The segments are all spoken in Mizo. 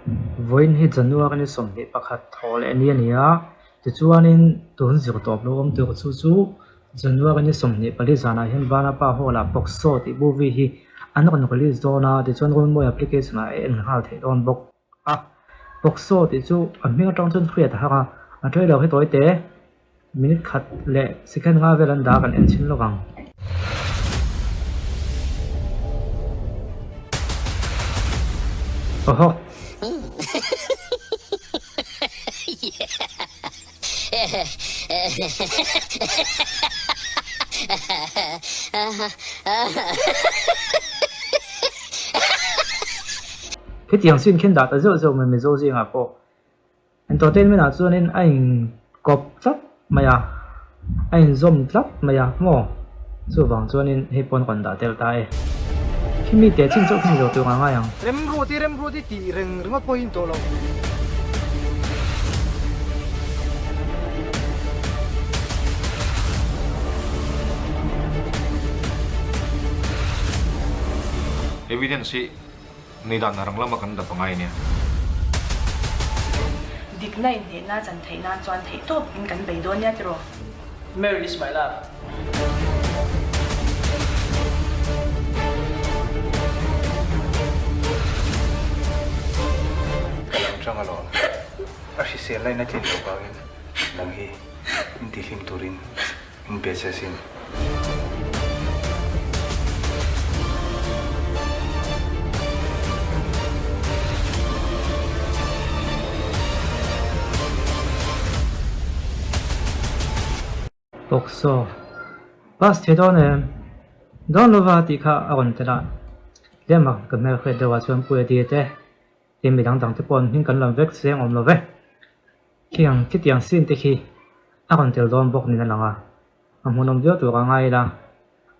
Vawiin hi January ni 21 thaw leh ni a ni a, tichuanin tun zir tawp lo awm tur chu chu January ni 24 zanah hian Vanapa Hall ah Pokso tih movie hi an rawn release dawn a, tichuan Runmawi application ah a en nghal theih dawn bawk a. Pokso tih chu a hming atang chuan hriat a har a, a trailer hi tawi te. Minute khat leh second nga vel an dah kan en chhin lawk ang. Awhaw. Hetiang scene khin dah ta zeuh zeuh mai Mizo zingah pawh. Entertainment ah chuanin a in kawp tlat mai a, a in zawm tlat mai a maw? Chuvang chuanin hei pawn rawn dah tel ta e. Khi mi teh chin chauh khi ni lo tur a ngai ang. Remruati Remruati tih reng ringawt pawh hi in tawh lo. Evidence hi Ni dan rang lama kan dap angai nia. Dikna inhnehna chan theih nan chuan theih tawp in kan bei dawn nia tiraw? Mary is my love. Ka lam chang alawm. A hrisel lain a tlin loh vangin nang hi in tihlim turin In pe che sin. Pawksaw Bus thei dawn em? Dawn lova tih kha a rawn tel a, tlem a ka hmel hriat deuh ah chuan Pu Eddie te tin midang dang te pawh an hming kan lam vek chiang awm lo ve. Khiang khitiang scene te khi a rawn tel dawn bawk niin a lang a, a hmuhnawm viau tur a ngai ila,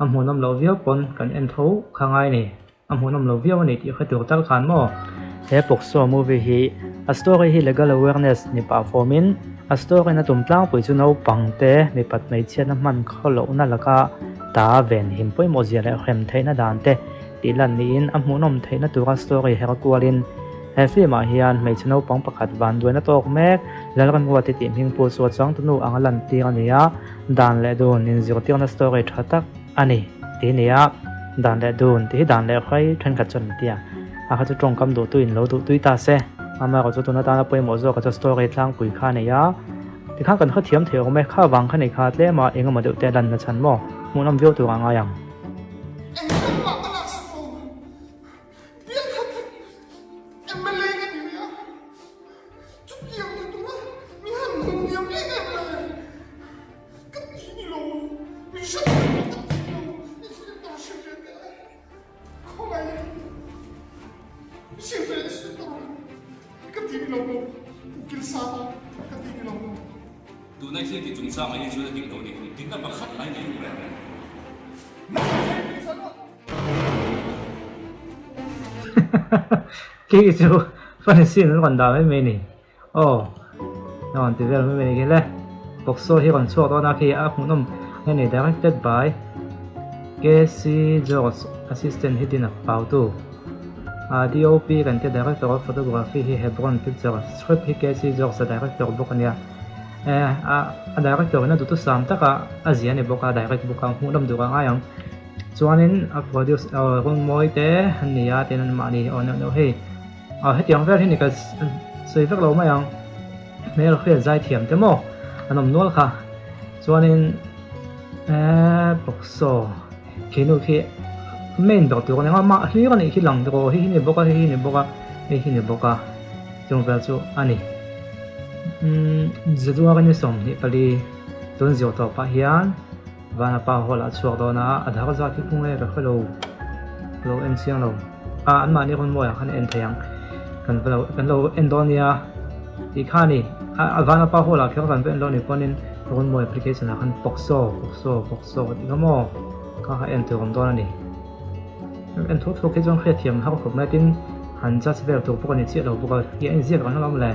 a hmuhnawm loh viau pawn kan en tho kha ngai a ni, a hmuhnawm loh viau a ni tih hre tur tal khan maw? He Pokso movie hi a story hi legal awareness ni pah fawmin a story na tum tlangpui chu naupang te mipat hmeichhiatna hman khaw lohna laka ta venhim pawimawh zia leh hrem theihna dan te tih lan niin a hmuhnawm theihna tura story her kualin He film ah hian hmeichhe naupang pakhat vanduaina tawk mek Lalramruati tih hming pu chu a changtunu ang a lantir a ni a, dan leh dun inzirtirna story tha tak a ni tih a ni a, dan leh dun tih hi dan leh hrai thenkhat chuan an ti a, a kha chu tawngkam duhtu in lo duhtui ta se, amaherawh chu tuna tana pawimawh zawk a chu story tlangpui kha a nei a, tikhan kan hrethiam thei awm e, kha vang kha nei kha tlema engemaw deuh te a lanna chhan maw hmuhnawm viau tur a ngai ang. Piangkhat MLA ka ni rih a, chutiang ti tura min han hmu hniam em em le. Ka ti ni lo, min hre thei pawh ka ti lo, i thil tur hrilh ve teh e, khawngaih hrilh ve i hrilh tur ka ti ni lo maw, ukil sapa ka ti ni lo maw. Tuna thil ti chungchang ah hi chuan a dik lo ni, dikna pakhat mai nei lo reng reng. Khi chu funny scene an rawn dah mai mai ni. Aw a rawn ti vel mai mai ni khi le. Boxo hi rawn chhuak dawn a khi a hmuhnawm a ni directed by KC George assistant hi tin a pautu a DOP kan tia director of photography hi Hebron picture script hi KC George a director bawk a nia eh a director in a duhthusam taka a zia a ni bawk a direct bawk a hmuhnawm duh ka ngai ang. Chuanin a produce aw rawng mawi te an ni a tin an mahni aw neuh neuh hei aw hetiang vel hi ni ka sawi vek lo mai ang hmel hriat zai thiam te maw an awm nual kha chuanin eee pawksaw khi nu khi main ber tur a ni ang a mah hlir a nih khi lang tawh hei hi ni bawk a hei hi ni bawk a hei hi ni bawk a chung vel chu a ni umm January ni 24 tun zir tawpah hian. Vana pa hall ah chhuak dawn a, a dhar zat hi kung e ka hre lo, ka lo en chiang lo. A an mahni rawn mawi ah khan a en thei ang, kan va lo kan lo en dawn nia tih kha a ni. A vana pa hall ah kher kan va en lo ni pawhin rawn mawi application ah khan pawksaw pawksaw pawksaw tih kha maw kha kha en tur awm dawn a ni. En thuk thuk hi chuan hriatthiam har khawp mai tin han judge vel tur pawh ka ni chiah lo bawk a, hi a inziak reng alawm le.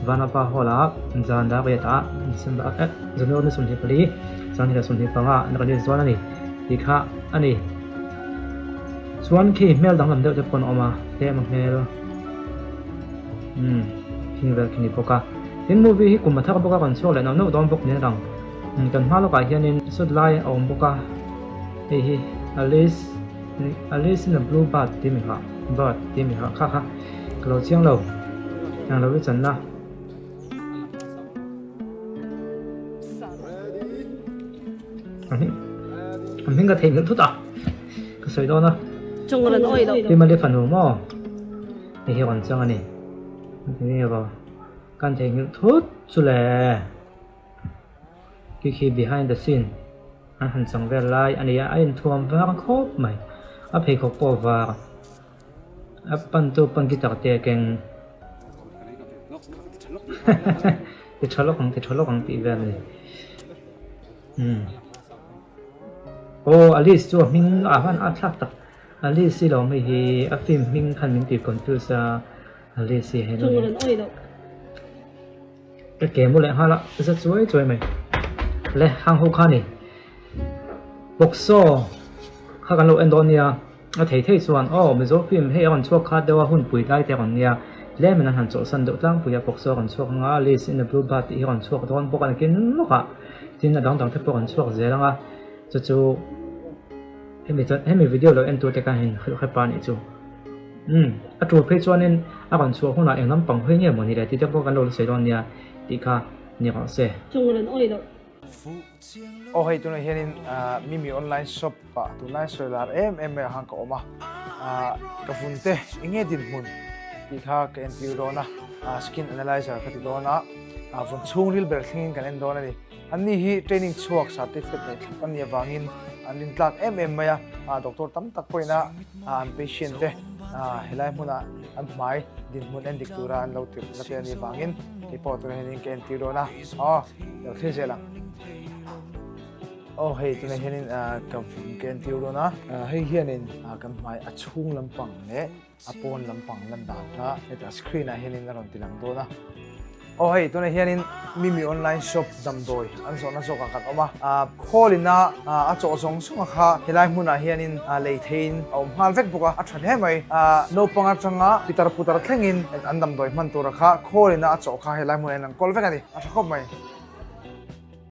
Vanapa Hall ah zan dar riat ah December eh January ni 24 25 an release dawn a ni tih kha a ni. Chuan khi hmel danglam deuh te pawh an awm a, tlem a hmel. Umm thing vel khi ni bawk a. Tin movie hi kum a thar bawk a rawn chhuak leh nauh nauh dawn bawk niin a lang. Umm kan hma lawkah hianin sawt lai a awm bawk a, hei hi Alice Alice in a blue bird tih mi kha bird tih mi kha kha kha ka lo chiang lo eng lo i channa. A hming a hming ka theihnghilh thut a ka sawi dawn a. Pimali fanu maw? Hei hi rawn chang a ni. Enge rawh kan theihnghilh thut chu le. Khi khi behind the scene an han chang vel lai a ni a, a inthuam var khawp mai. A pheikhawk pawh var a pan chu pan guitar te a keng. Ti tha lawk ang ti tha lawk ang tih vel a ni. Umm. Aw Alice chu a hming ah khan a thlak tak. Alice hi lo hei hi a film hming khan min ti confuse a Alice hi henu hi ka ke mu leh nghal a za chuai chuai mai le hang ho kha ni bawksaw kha kan lo en dawn nia a thei thei chuan aw mizo film hei a rawn chhuak khat deuh a hun pui lai te a rawn nia tlem in an han chawlhsan deuh tlangpui a bawksaw a rawn chhuak anga Alice in a blue bird tih hi a rawn chhuak dawn bawk a ni kin lawkah tin a dang dang te pawh a rawn chhuak zel anga chu chu. Hemi chuan hemi video lo en tute khan in hrilh hrep a nih chu. Umm a tul phei chuanin a rawn chhuah hunah eng lampang hawi nge maw ni le tih te pawh kan lo la sawi dawn nia tih kha ni rawh se. Aw hei tunah hianin Mimi online shop ah tunlai sawi lar em em mai ah khan ka awm a, ka vun te eng nge dinhmun tih kha ka entir dawn a, skin analyzer ka ti dawn a, vun chhungril ber thlengin kan en dawn a ni. Anni hi training chhuak certificate nei thlap an nih avangin an rintlak em em mai a, doctor tam tak pawhin a an patient te helai hmuna an hmai dinhmun en dik tura an lo tirh na te a nih avangin kei pawh tunah hianin ka entir dawn a, aw lo thlir zel ang. Aw hei tunah hianin ka ka entir dawn a, hei hianin kan hmai a chhung lampang leh a pawn lampang lan dan kha hetah screen ah hianin a rawn ti lang dawn a. Aw hei tunah hianin Mimi online shop damdawi an zawhna zawkah kan awm a, ah call ina a chawh zawng zawng a kha helai hmunah hianin lei theiin a awm nghal vek bawk a, a tha hle mai. Ah naupang atanga pitar putar thlengin an damdawi hman tura kha call ina a chawh kha helai hmunah hian an kawl vek a ni, a tha khawp mai.